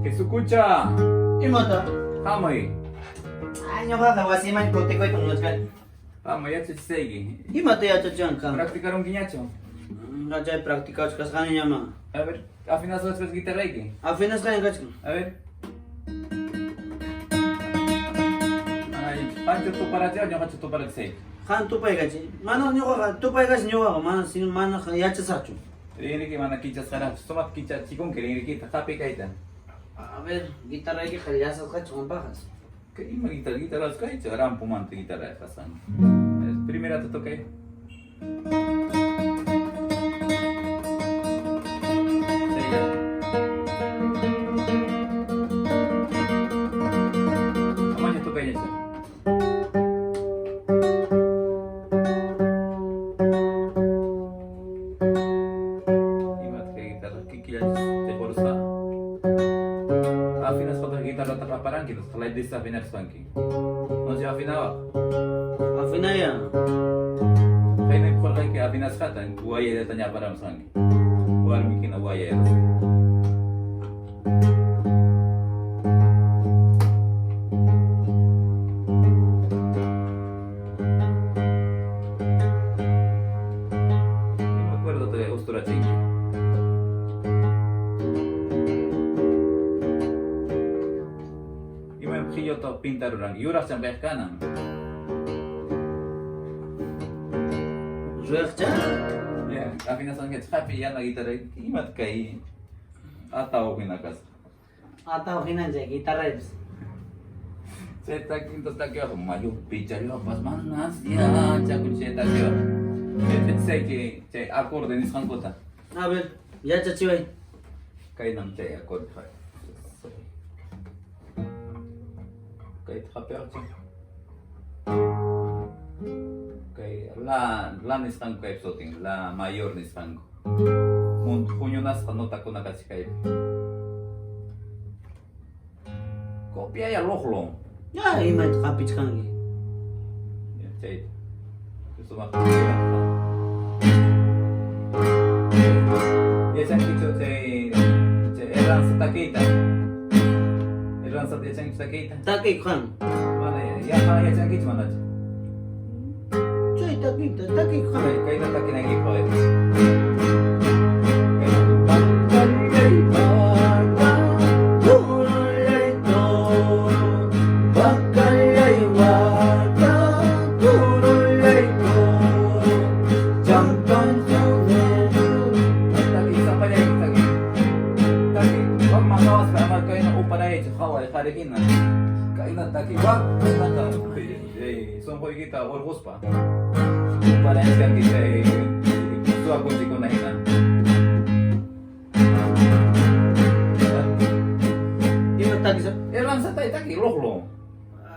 Jesukucha! Imata? Hamuy! Ay, ñuqaqa wasiman kutikuyta munachkani. Hamuy, yachachisayki. Imata yachachiwan kan? Practicarunkiñachu? Chay practicachkasqaniñama. A ver, afinasqachkas guitarrayki. Afinasqaña kachkan. A ver. Ay, qanchu tuparachiwan, ñuqachu tuparachisayki. Qan tupaykachi. Mana ñuqaqa tupaykachi ñuqaqa mana sin mana yachasaqchu. Rinriki mana kichasqaraqchu, sumaq kichachikunki rinrikita, hapi kayta. A ver, guitarraykiqa llasasqachu qampaqas. Kay ima guitarra, guitarra kaychu, rampumanta guitarra kasqanki. Primerata tocay. Chaylla. Amaña tocayñachu. Imataq kay guitarra kikillachus tiqurusqa. Afinasqataq guitarrata qaparanki, nisqa desafinarusqanki. No si afinawaq. Afinaya. Kayna qurqayki afinasqata, wayayllata ñaparamusqanki. Warmikina wayayarusqa. Ni me acuerdo todavía usturachinki. Ima qhillota pintaruranki, yuraqchan kaq kanan. Ruyaqcha? Ya, afinasqanki hapi yana guitarra, imat kay ataw hina kasqa. Ataw hinan chay guitarraypis. Chay takinta takiwaq mayu pichariwapas manas yachakun chay takiwaq. Yachachisayki chay acorde nisqankuta. A ver, yachachiway. Kaynam chay acorde. Kayta hapiwaqchik. Kay la la nisqanku kaypi sutin, la mayor nisqanku. Huñunasqa notakuna kachik kaypi. Copiaya luqlun. Ya, imata hapichkanki. Ya, chayta. Sumaq Yachankichu chay chay erranza takiyta. Erranzata yachankichu takiyta? Takiy qan. Mana yaqa yachankichu manachu? Chay takiyta, takiy qan. Kayta takinaykipaq. Taki sapallayki taki. Taki. Wak qhawaspa ama kayna uparaychu qhaway qharihina. Kayna taki wak kaynata sunquykita urquspa. Uparayachkanki chay suwakunchikuna hina. Ima takisa? Erranzata taki luqlu.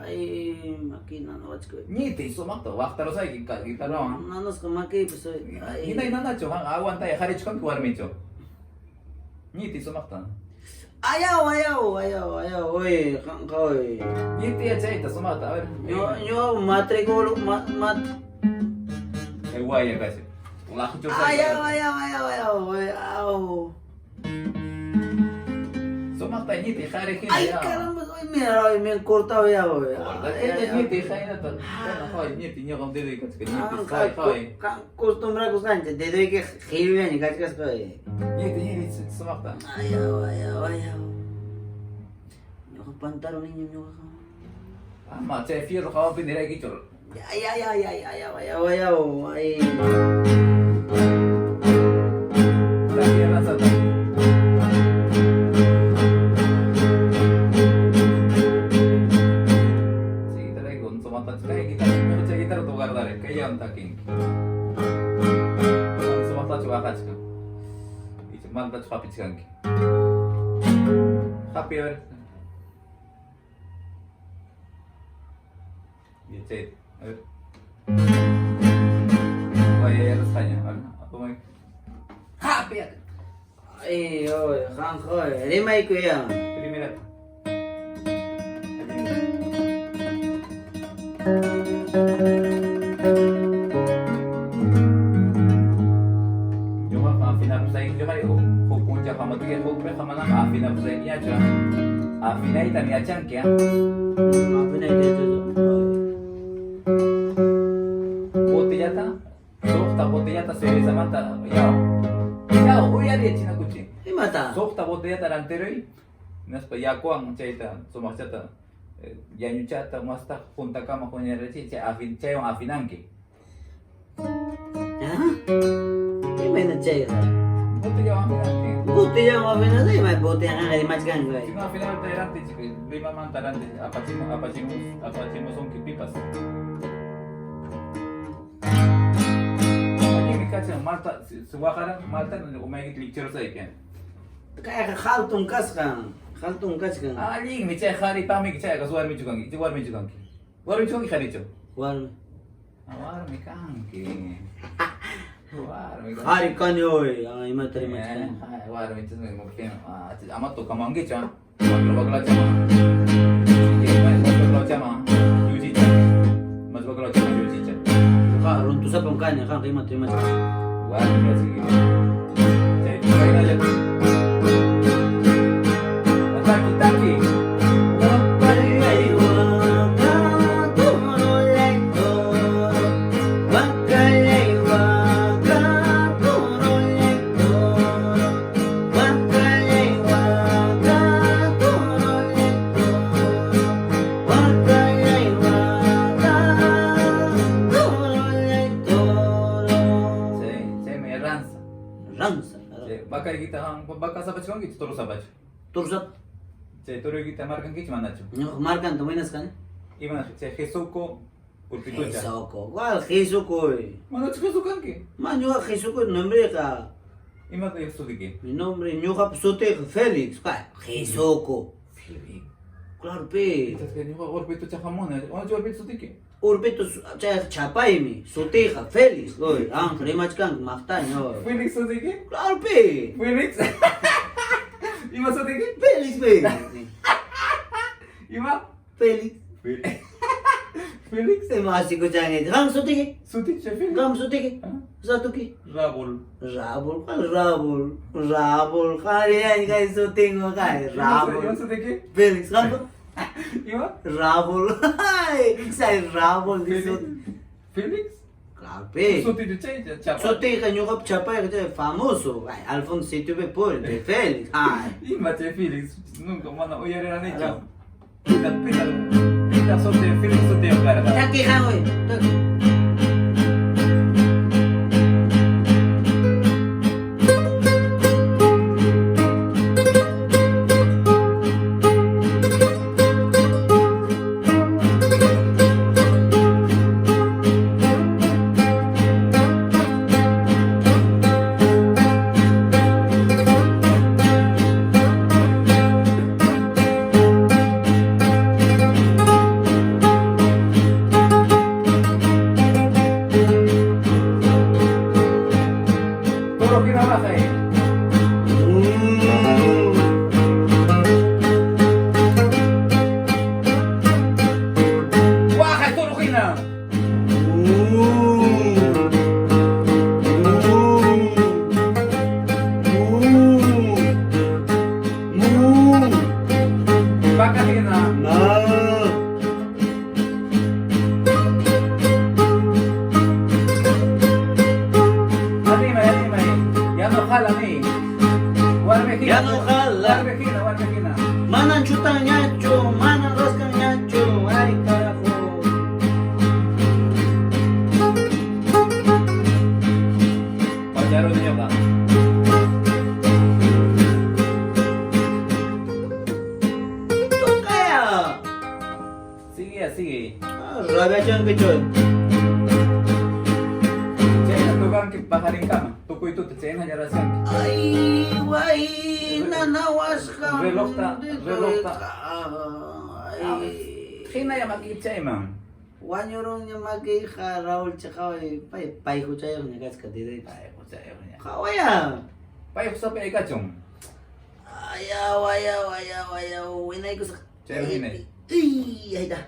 Ay, makina nawachkay. Ñitiy sumaqta waqtarusayki guitarrawan. Nanasqa makiypas. Ay. Hinay nanachu qan aguantay qharichu kanki warmichu. Ñitiy sumaqta. Ayaw, ayaw, ayaw, ayaw, oy, qanqa oy. Ñitiy yachayta sumaqta, a ver. Yo matriculo ma mat Kay waya kasi. Laqchusayki. Ayaw, ayaw, ayaw, ayaw, ayaw. Sumaqta ñitiy qhari hina Ay, ya. caramba, ay, mira, ay, me han cortado ya, oy. Corta, ñitiy khaynata. Kana hay ñitiy ñuqam dedoy kachka ñitiy hay hay. Acostumbrakusqanchik, dedoyki qhillullaña kachkasqa. Ñitiy ñitiy sumaqta. Ayaw, ayaw, ayaw. Ñuqa pantaloniña ñuqaqa. Ama chay fierro hawapi niraykichu. Ay, ay, ay, ay, ayaw, ayaw, ayaw, ay. Taki erranzata. Chay guitarrayku sumaqta kay guitarra, ñuqa chay guitarrata guardare, kayllawan takinki. Sumaqtachu waqachkan. Icha maltachu hapichkanki. Hapi a ver. Ya chay, a ver. Waya yarasqaña, a ver, apamay. Hapi. Ay, oy, qanqa, oy, rimayku ya. Primerata. Ñuqaqa afinarusayki ñuqay huk puncha hamutigay hukpiqa Ñuqa manam afinapusaykiñachu. Afinaytam yachanki, ah. Afinayta yachasaq. Botellata, suqta botellata cervezamanta yaw. Yaw, uyariy chinakuchi. Imata? Suqta botellata rantiruy, hinaspa yakuwan chayta sumaqchata llañuchata mastaq juntakama huñarachiy chay afin chaywan afinanki. Ah? Imayna chayqa? Botellawan afinanki. Botellawan afinasaq ima botellaqa rimachkanku. Si no afinanki rantichik Limamanta ranti apachimu apachimus apachimusunki pipas. Allinmi kachan malta waqaran malta umaykita liqchirusayki. Kayqa hatun kasqan, hatun kachkan. Allinmi chay qharipaqmi chayqa warmichu kanki, warmichu kanki. Warmichu kanki qharichu? Warmi. Warmi kanki. Warmi kanki. Qhari kani hoy, imata rimachkan. Warmi ama tokamankichu, waklachama. Waklachama yuchicha. Mas waklachama yuchicha. Qa runtusapam kani, qanqa imata rimachkan. Warmi kachki. Chay kaynalla. Taki taki. Chay chaymi ranza. Ranza. Chay vakaykita vaka sapachkankichu toro sapachu? Tursap. Chay toroykita markankichu manachu? Ñuqa markanta munasqani. Ima chay Jesuco urpitucha. Jesuco. ¿Cuál Jesuco? Manachu Jesu kanki? Ma ñuqa Jesuco nombreqa. Ima sutiki? Mi nombre ñuqapa sutiyqa Félix. ¿Cuál? Jesuco. Félix. Claro pe. Entonces ñuqa urpitucha hamuni. Manachu urpitu sutiki? Urpitu chayqa chapaymi. Sutiyqa Félix. Oy, qanqa rimachkanki maqtaña. Oy. Félix sutiki? Claro pe. Félix. Ima sutiki? Félix pe. Ima? Félix. Félix. Ima asikuchanki. Qam sutiki? Suticha Félix. Qam sutiki? Satuki? Rabul. Rabul, ¿cuál Rabul? Rabul, qhari kay sutinqa kay Ima Rabul. sutiki? Félix, qampa? Ima? Rabul. Ay, say Rabul Félix. Félix? Claro, pe. Suticha chay chapa. Sutiyqa ñuqapa chapayqa chay famoso. Ay, Alfonso Situpe puri de Félix. Ay. Ima chay Félix? Nunca mana uyariranichu. Pita pita pita suti Félix sutiyuq karqa. Taki hamuy. Taki. Toro hina waqay. Waqay toro hina. Vaca hina. Animay, animay. Ya no jala ni. Warmi hina. Ya no jala. Warmi hina, warmi hina. Manan chutanñachu, manan raskanñachu, ay carajo. Pacharuni ñuqa. Tocaya. Sigue, sigue. Ah, rabiachanki chay. Chayna tukanki paqarinkama. Tukuy tuta chayna llaraskanki. Ay, way, nanawasqa. Relojta, relojta. Ay. Hinalla makiyki chayman. Wañurunña makiyqa Raúl chaqaway pay pay huchayuqña kasqa didaypas. Pay huchayuqña. Qhawaya. Pay husapi aykachun. Ayaw, ayaw, ayaw, ayaw, winaykusaq. Chay winay. Ay, ahí está.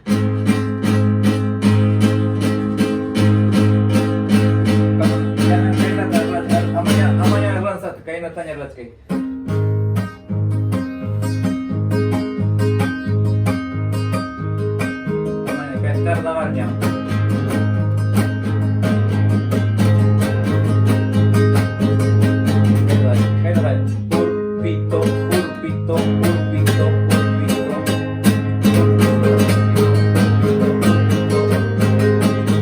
Amaña, amaña ranzata, kaynataña rachkay. Urpito, urpito, urpito. Urpito, urpito, urpito, urpito.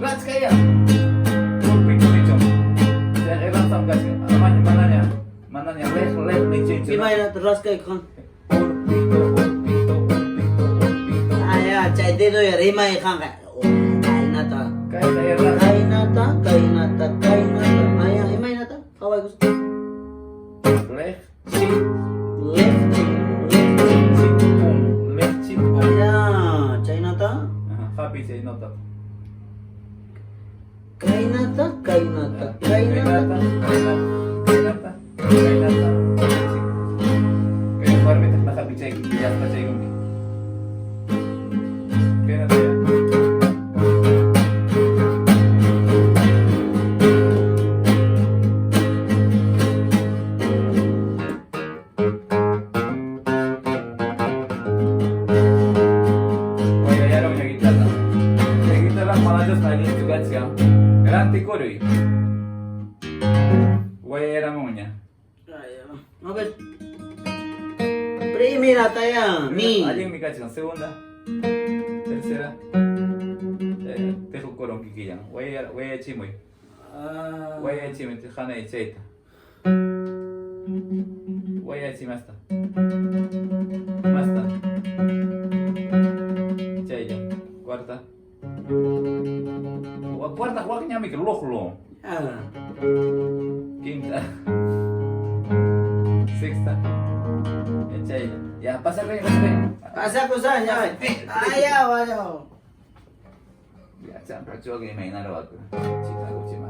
Rachkaya. Urpito nichon. Chay q'irantam kachkan. Amaña, manaña, manaña lej, lej nichinchu. Imaynata raskayki qan? Urpito, urpito, urpito, urpito. Aya, chay dedo ya rimay qanqa. Kaynata. Kayta erra. Kaynata, kaynata, kaynata. Aya, imaynata? Qhawaykus. Lej, chi, Left, left. chi, pum. Lej, chi, pum. Aya, chaynata. Aha, happy chay nota. Kaynata, kaynata, kaynata. Kaynata, kaynata, kaynata, kaynata. Kay warmitaq na happy chay, yaspa chaykunki. Kaynata ya. Wayayara uña guitarra. Chay guitarra manachus allinchu kachkan. Rantikuruy. Wayayara uña. Aya. A ver. Primera talla, mi. Allinmi kachkan. Segunda. Tercera. Tejukuron kikillan. Wayayara wayachimuy. Ah. Wayachimuy hanay chayta. Wayachi masta. Masta. Chaylla. Cuarta. Cuarta wakñami luqlu. Ah. Quinta. Sexta. Ya, chaylla. Ya, pasa rey, pasa rey. Pasa cosa, ya. Aya, vaya. Ya, champra chuwak imaynara wak. Chicago.